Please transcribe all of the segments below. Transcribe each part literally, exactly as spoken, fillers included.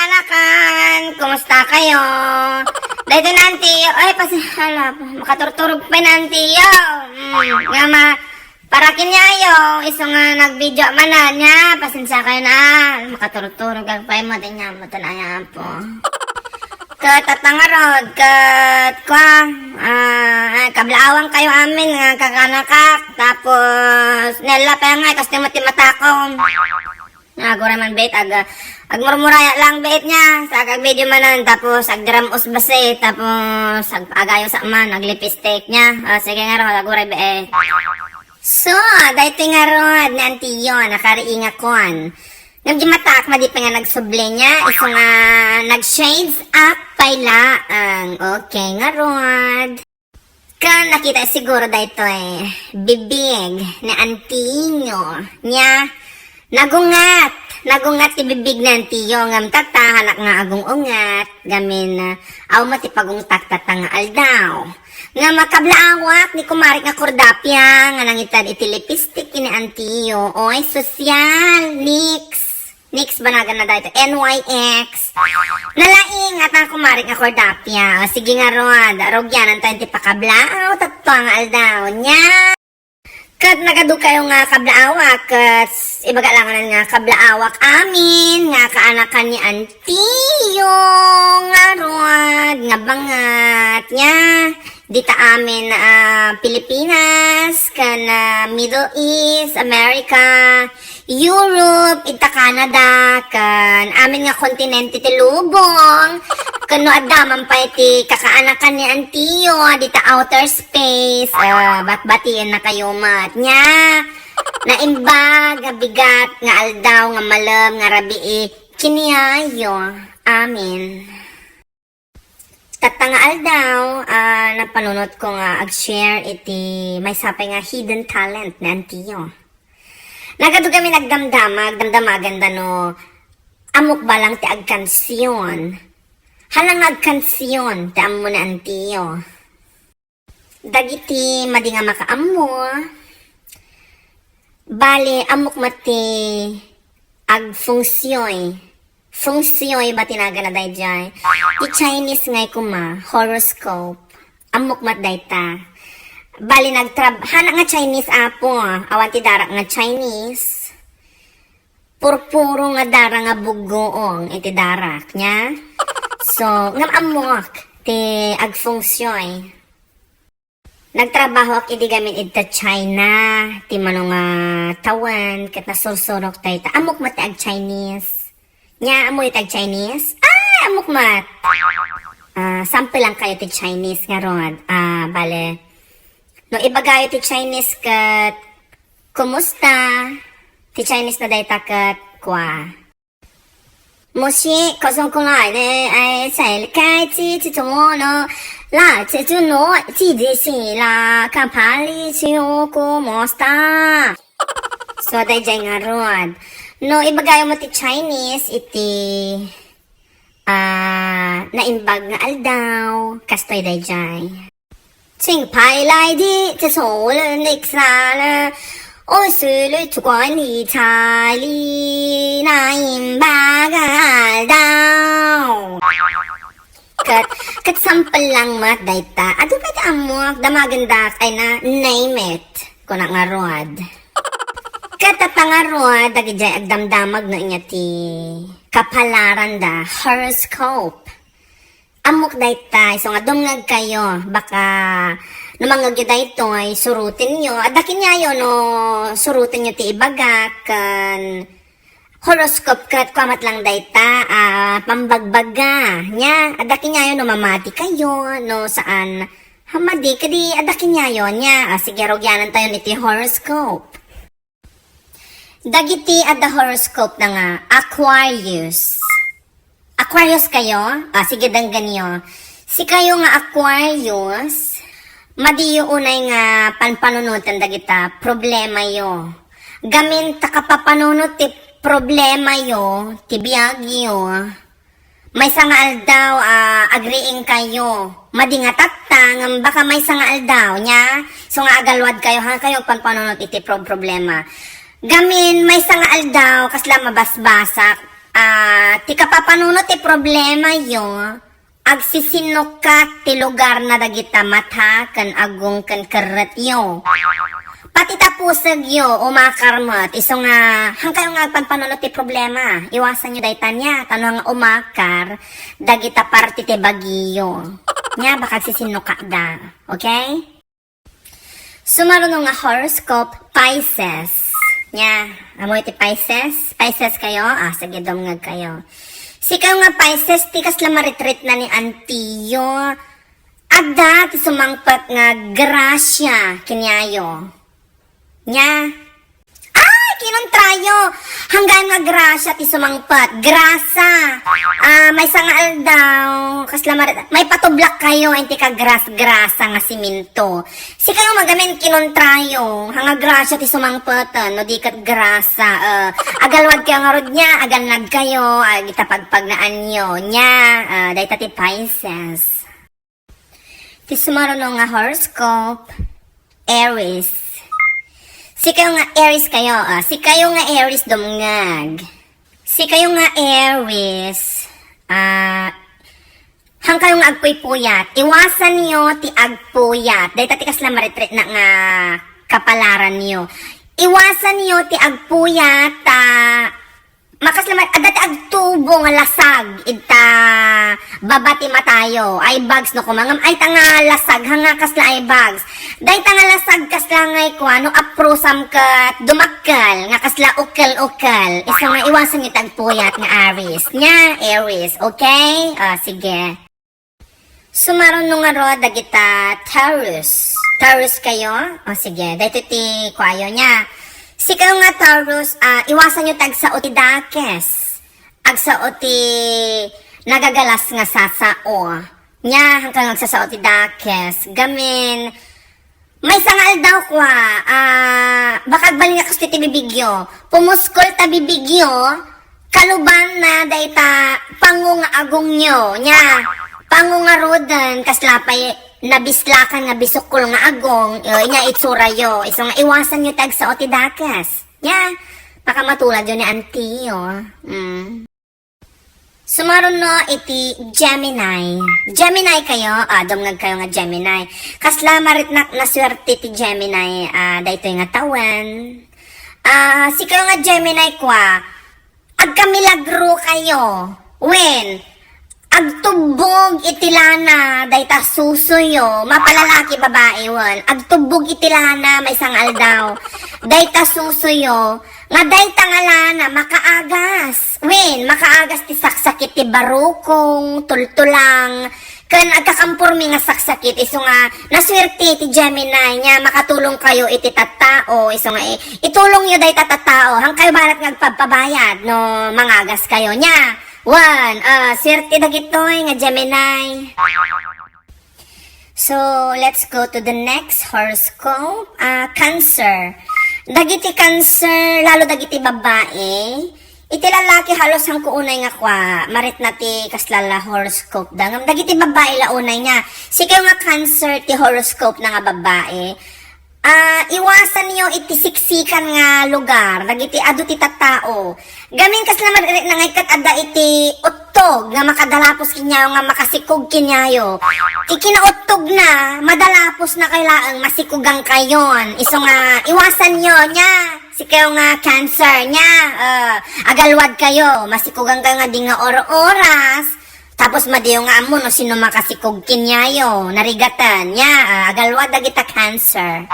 Anakan, kumusta kayo? Daytoy ni Auntie Yo, ay, pasi-, hala, makaturturog pay ni Auntie Yo. Mm, nga ma-, para kinyayo, isu nga nag-video manen, nia, pasensia kayo na, makaturturog agpay mo, di nia, matanaya po. Ket tatta ngarud, ket, kwa, ah, ay, kablaawan kayo amin nga kakanakak, tapos, nella pa nga, kas ti mati matakom. Nga, aguray man, bet, ag-, agmurmuraya lang, bet, nia. Sa ag-, ag-video manen, tapos agdiram-os basi, tapos ag-, agayo sa man, aglipistik, nia. Ah, sige ngarud, aguray, bet. So, daytoy ngarud ni Auntie Yo, nakariingakon. Ngem di mataak, madi pa nga nagsubli, nia. Isu nga nag-shades up pay laeng. Okay, ngarud. Ket nakita siguro daytoy bibig ni Auntie Yo, nia, nagungat, nagungat ti bibig ni Auntie Yo, ngem tatta, hanak nga agung-ungat, gamin, ah, awan met ti pagungtak tatta nga aldaw. Ngem kablaawan ni kumarik nga Cordapia nga nangited iti lipistik ni Auntie Yo, oy, sosyal, niks. Nix banaganna daytoy, N Y X. Nalaing, ata kumarik nga Cordapia. O, sige ngarud, rugianan tayo ti pakablaaw, tatta nga aldaw, nia. Ket nagadu kayo nga kablaawak, ket ibaga lang nga kablaawak amin, nga kaanakan ni Auntie Yo, ngarud, nga bangat, nia. Dita amin, ah, Pilipinas, ken, ah, Middle East, America, Europe, ita Canada, ken amin nga kontinente ti lubong. Ken no adda man pay ti kakaanakan ni Auntie Yo, dita outer space, ah, batbatien na kayo met. Nia, naimbag nga bigat nga aldaw nga malem nga rabii, kiniayo. Amen. Tatta nga aldaw, ah, napanunot ko nga ag-share iti maysa pay nga hidden talent ni Auntie Yo. Nagadu kami nagdamdama, agdamdamagan da no ammok balang ti agkansion. Hala nga agkansion ti ammo ni Auntie Yo. Dagiti madi nga makaammo, bali, ammok met ti agfungsioy. Fungsioy ba ti nagana daydiay? Ti Chinese ngay koma, horoscope. Ammok met dayta. Bali, nagtrab-, hanak nga Chinese, apo. Awan ti darak nga Chinese. Purpuro nga dara nga buggoong iti darak, nia? So, ngem ammok ti agfungsioy. Nagtrabahoak idi gamin idta China, ti mano nga tawen, ket nasursurok dayta. Ammok met ti ag-Chinese. Nia, ammo iti ag-Chinese? Ay, ammok met. Ah, sample lang kayo ti Chinese ngarud. Ah, bale. No ibagayo ti Chinese ket kumusta? Ti Chinese na dayta ket kua. もし、家族内で、えー、生活中の、来自の、知事氏ら、か、パリ中国もした。 So, dayjay ngarud. No, ibagayo mo ti Chinese, iti, ah, naimbag nga aldaw, kastoy dayjay. 请派来的这所人力杀了，我是主管理财力，那一百个aldao。 Ket, ket sample lang met dayta. Adu pay ti ammok, damagendak, ay na, name it. Kuna ngarud. Ket tatta ngarud, dagijay agdamdamag no inya ti kapalaranda, horoscope. Ammok dayta, isu nga dumngeg kayo, baka no mangngegyo daytoy, surutenyo. Adda kaniayo no surutenyo ti ibagak, ken horoscope ket kua met lang dayta, ah, pambagbaga. Nia, adda kaniayo no mamati kayo, no saan. Hammadi, kadi adda kaniayo, nia. Ah, sige, rugianan tayo iti horoscope. Dagiti adda horoscope na nga Aquarius. Aquarius kayo? Ah, sige, denggenyo. Sikayo nga Aquarius, madiyo unay nga panpanunoten dagita problemayo. Gamin ta kapapanunot ti problemayo, ti biagyo. Maysa nga aldaw, ah, agriing kayo. Madi nga tatta, ngem baka maysa nga aldaw, nia? So nga agaluad kayo, ha, kayo panpanunot iti pro-, problema. Gamin, maysa nga aldaw, kasla mabasbasak, Ah, ti kapapanunot ti problemayo, agsisinnukkat ti lugarna dagita mata ken agung ken kerretyo. Pati ta pusegyo, umakar met. Isu nga, hangkayo nga agpanpanunot ti problema. Iwasanyo dayta nia, tapno nga umakar dagita parte ti bagiyo. Nia, baka agsisinnukatda. Okay? Sumaruno nga horoscope, Pisces. Nia, amoy ti Pisces? Pisces kayo? Ah, sige, dumngeg kayo. Sikayo nga Pisces, ti kasla maritritna ni antiyo. Adda ti sumangpet nga grasia kenyayo. Nia. Ay, kinuntrayo. Hanggayon nga grasia ti sumangpet. Grasa. Ah, maysa nga aldaw, kasla marit-, maipatublak kayo, inti ka gras-grasa nga siminto. Sikayo, gamin kinuntrayo. Hanga grasia ti sumangpet, ah, no di ket grasa. Ah, agalwad kayo ngarud nia, agannad kayo, ah, dita pagpagnaanyo. Nia, ah, dayta ti Pisces. Ti sumaruno nga horoscope, Aries. Sikayo nga Aries kayo, ah, sikayo nga Aries, dumngeg. Sikayo nga Aries, ah, hangkayo nga agpuypuyat. Iwasanyo ti agpuyat. Dayta ti kasla maritritna nga kapalaranyo. Iwasanyo ti agpuyat, ta makasla met, adda ti agtubo nga lasag ita baba ti matayo. Eye bags no koma ngem, ay ta nga lasag, hanga kasla eye bags. Dayta nga lasag kasla nga ikuano, aprusam ket dumakkel, nga kasla ukel-ukel. Isu nga iwasanyo ti agpuyat nga Aries. Nia, Aries, okay? Ah, sige. Sumaruno ngarud dagita Taurus. Taurus kayo? O sige, daytoy ti kuayo nia. Sikayo nga Taurus, ah, iwasanyo ti agsao ti dakes. Agsao ti nagagalas nga sasao. Nia, hangkayo nga agsasao ti dakes. Gamin, maysa nga aldaw kua, ah, baka agbalin nga kastoy ti bibigyo. Pumuskol ta bibigyo, kalubanna dayta pango nga agongyo. Nia, pango ngaruden, kasla pay nabislakan nga bisukol nga agong, eh, nia itsurayo. Isu nga iwasanyo ti agsao ti dakes. Nia, pakamatulad yo ni antiyo. Mm. Sumaruno iti Gemini. Gemini kayo? Ah, dumngeg kayo nga Gemini. Kasla maritnak nga suerte ti Gemini, ah, daytoy nga tawen? Ah, sikayo nga Gemini kua, agkamilagro kayo. Wen, agtubbog iti lana dayta susuyo, mapalalaki, babae, wen. Agtubbog iti lana maysa nga aldaw dayta susuyo, nga dayta nga lana makaagas. Wen, makaagas ti saksakit ti barukong, tultulang, ken agkakampormi nga saksakit. Isu nga nasuerte ti Gemini, nia makatulong kayo iti tattao. Isu nga i-, itulongyo dayta tattao. Hangkayo balat nga agpabpabayad no mangagas kayo. Nia, wen, ah, suerte dagitoy nga Gemini. So, let's go to the next horoscope. Ah, Cancer. Dagiti Cancer, lalo dagiti babbai, iti lalaki halos hangko unay nga kua, maritna ti kasla la horoscope da. Ngem dagiti babbai la unay nga, sikayo nga Cancer ti horoscope na nga babbai, ah, iwasanyo iti siksikan nga lugar, dagiti adu ti tattao. Gamin kasla maritna nga ikkat adda iti uttog nga makadalapos kenyayo nga makasikog kenyayo. Ti kinauttogna, madalapos na kay laeng masikugan kayon. Isu nga, iwasanyo nia. Sikayo nga Cancer nia, eh, agalwad kayo, masikugan kayo nga di nga or-oras. Tapos madiyo nga ammo no sino makasikog kenyayo, narigatan nia, ah, agalwad dagita Cancer.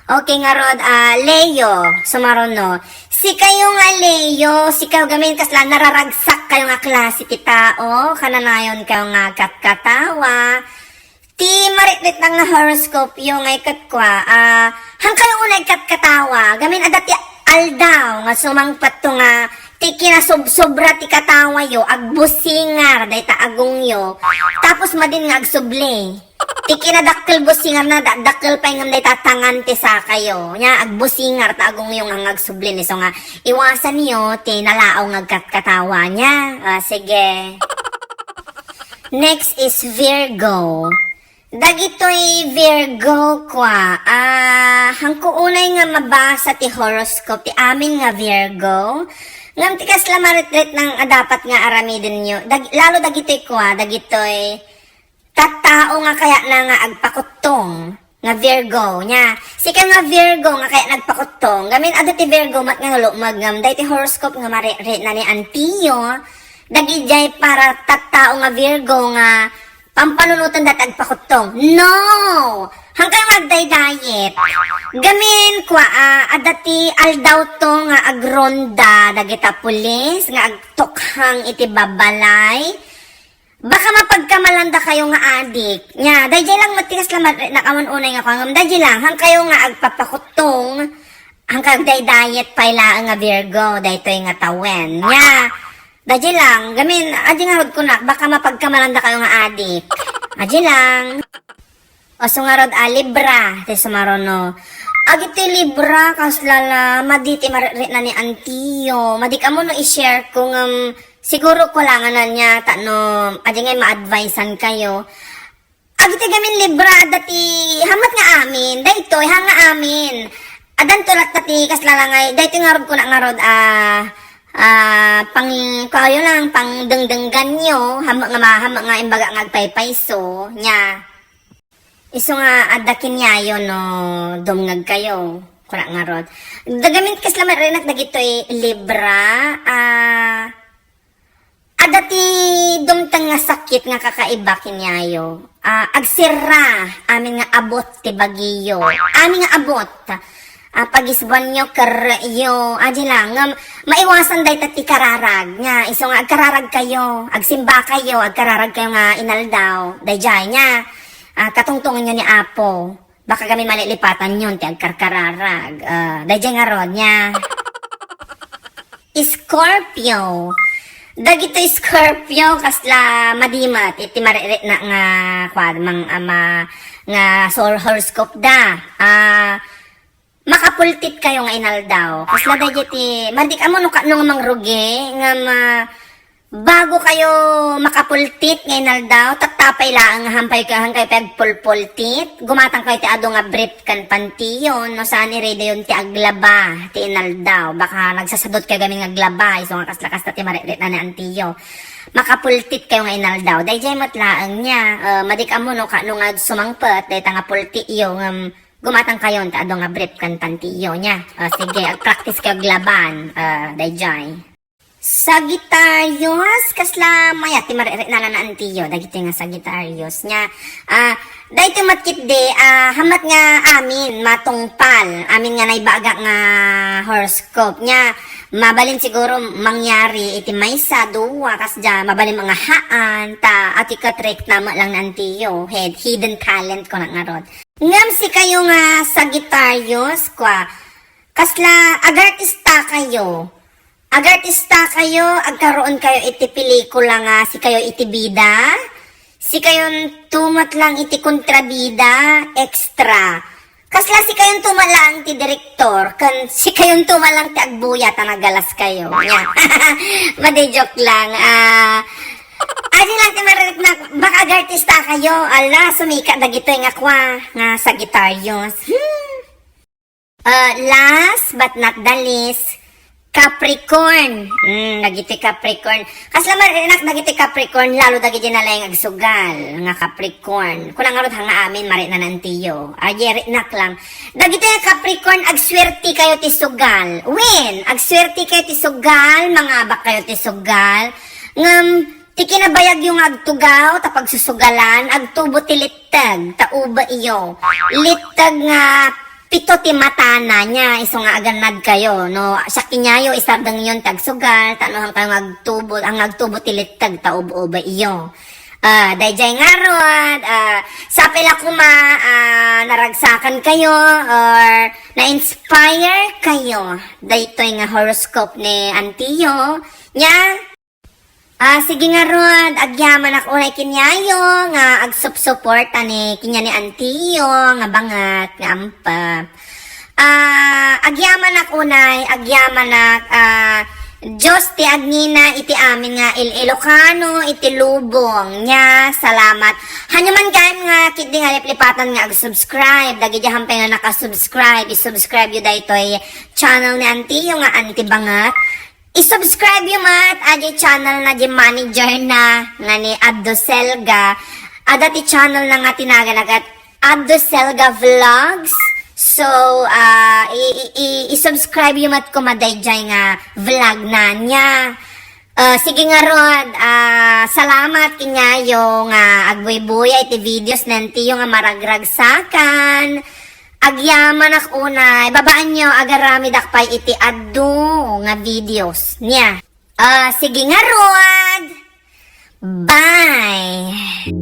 Okay ngarud, ah, Leo, sumaruno. Sikayo nga Leo, sikayo gamin kasla nararagsak kayo nga klase ti tao, kananayon kayo nga katkatawa. Ti maritritna nga horoscope yo nga ikkat kua, ah, hangkayo unay katkatawa, gamin adda ti aldaw nga sumangpetto nga ti kinasubsobra ti katawa yo, agbusingar dayta agong yo, tapos madin nga agsubli. Ti kinadakkel busingarna, da-, dakkel pay ngem dayta tangan ti saka yo. Nia, agbusingar ta agong yo nga agsubli, isu nga iwasanyo ti nalaaw nga agkatkatawa. Nia, ah, sige. Next is Virgo. Dagitoy Virgo kua, ah, hangko unay nga mabasa ti horoscope ti amin nga Virgo. Ngem ti kasla maritritna nga dapat nga aramidenyo, dag-, lalo dagitoy kua, dagitoy tattao nga kayatna nga agpakuttong nga Virgo, nya. Sika nga Virgo nga kayat nagpakuttong, gamin adu ti Virgo met nga nalukmeg, ngem daytoy horoscope nga maritritna ni Antiyo, dagidiay para tattao nga Virgo nga pampanunoten dayta agpakuttong. No! Haankayo nga agdaydayet. Gamin, kua, ah, adda ti aldaw to nga agronda dagita pulis nga agtukhang iti babalay. Baka mapagkamalanda kayo nga adik. Nya, dayjay lang met ti kasla mat-, nakaman unay nga kua, ngem dayjay lang, haankayo nga agpapakuttong, haankayo agdaydayet pay laeng nga Virgo, daytoy nga tawen. Nya, dayjay lang, gamin, adi ngarud kunak, baka mapagkamalanda kayo nga adik. Adi lang. O, so ngarud, ah, Libra, ti sumaruno. Agiti Libra, kasla la, madi ti maritritna ni Antiyo. Madi kamo no i-share ko, ngem, siguro kulangan na niya, ta no, adi ngay ma-advisean kayo. Agiti gamin Libra, adda ti, hamet nga amin, daytoy, ha nga amin. Addan tulak ta ti, kasla la ngay, daytoy ngarud kunak ngarud, ah, ah, pang, kuayo lang, pangdengdengganyo, hamet nga ma-, hamet nga imbaga nga agpaypayso, nya. Isu nga adda kaniayo no dumngeg kayo, kunak ngarud. Dagamin kasla maritritnak dagitoy Libra, ah, adda ti dumteng nga sakit nga kakaiba kaniayo. Ah, agsirra, amin nga abut ti bagiyo. Amin nga abut. Ah, pagisbuanyo, kerreyo, adi lang, ngem maiwasan dayta ti kararag, nya, isu nga agkararag kayo, agsimba kayo, agkararag kayo nga inaldaw, dayjay, nya, ah, katungtonganyo ni Apo, baka gamin malilipatanyon ti agkarkararag, ah, dayjay ngarud, nya. Scorpio. Dagitoy Scorpio, kasla madi met iti maritritna nga, kuan, mang, ama, nga sol-, horoscope da. Ah, makapultit kayo nga inaldaw. Kasla dagiti, madi kamo no kaano nga mangrugi, nga ma-, bago kayo makapultit nga inaldaw, tattapay laeng nga haankayo, haankayo pay agpulpultit. Gumatang kayo ti adu nga brief ken pantiyon, no saan iridayon ti aglaba ti inaldaw. Baka nagsasadot kayo gamin nga aglaba, isu nga kasla kasta ti maritritna ni Antiyo. Makapultit kayo nga inaldaw. Dayjay met laeng nya, eh, madi kamo no kaano nga agsumangpet, dayta nga pultityo, ngem gumatang kayon ti adu nga brief ken pantiyo nya. O, sige, agpractice kayo aglaban. Ah, dayjay. Sagittarius, kasla mayat ti maritritna ni Antiyo, dagitoy nga Sagittarius nya. Ah, daytoy met ketdi, ah, hamet nga amin, matungpal, amin nga naibaga nga horoscope nya. Mabalin siguro mangyari iti maysa, dua, kasdiay, mabalin nga haan, ta ati ket rikna met lang ni Antiyo, hed-, hidden talent kunak ngarud. Ngem sikayo nga Sagittarius, kua, kasla agartista kayo. Agartista kayo, agkaroon kayo iti pelikula nga sikayo iti bida. Sikayon tumat lang iti kontrabida, extra. Kasla sikayon tumat lang ti direktor, ken sikayon tumat lang ti agbuya ta nagalas kayo. Nya. Madi, joke lang. Ah, adi lang ti maritritna, baka agartista kayo. Ala, sumikat dagitoy nga kua, nga Sagittarius. Hmm. Uh, last but not the least, Capricorn. Hmm, dagiti Capricorn. Kasla maritritnak dagiti Capricorn, lalo dagiti nalaing agsugal nga Capricorn. Kuna ngarud, ha nga amin, maritna ni Antiyo. Adi, ritnak lang. Dagiti Capricorn, agswerte kayo ti sugal. Wen, agswerte kayo ti sugal, mangabak kayo ti sugal. Ngem, ti kinabayagyo nga agtugaw, ta pagsusugalan, agtubo ti litteg, ta ubeyo. Litteg nga pito ti matana nya, isu nga agannad kayo, no? Siak kaniayo, isardengyon ti agsugal, ta no, haankayo nga agtubo, haan nga agtubo ti litteg, ta ub-ubeyo. Ah, dayjay ngarud, ah, sapay la koma, ah, naragsakan kayo, or na-inspire kayo, daytoy nga horoscope ni Antiyo, nya, Ah, sige ngarud, agyamanak unay kaniayo nga agsupsuporta ni kanian ni Antiyo nga bangat nga ampa. Ah, agyamanak unay, agyamanak, ah, Dios ti agnina iti amin nga Il-, Ilocano iti lubong nia. Salamat. Hanyo man gayam nga ketdi nga liplipatan nga ag-subscribe. Dagiti haanpay nga naka-subscribe, i-subscribe yo daytoy channel ni Antiyo nga Anti Bangat. I-subscribe yo met a diay channel na diay manager na nga ni Addo Selga. Adda ti channel na nga ti naganna ket Addo Selga Vlogs. So, ah, i-, i-, i-, i-subscribe yo met koma daydiay nga vlog na niya. Ah, sige ngarud, ah, salamat kenyayo nga agbuybuya iti videos na entiyo nga maragragsakan. Agyamanak unay, babaanyo, agaramidak pay iti adu nga videos niya. Ah, sige ngarud. Bye!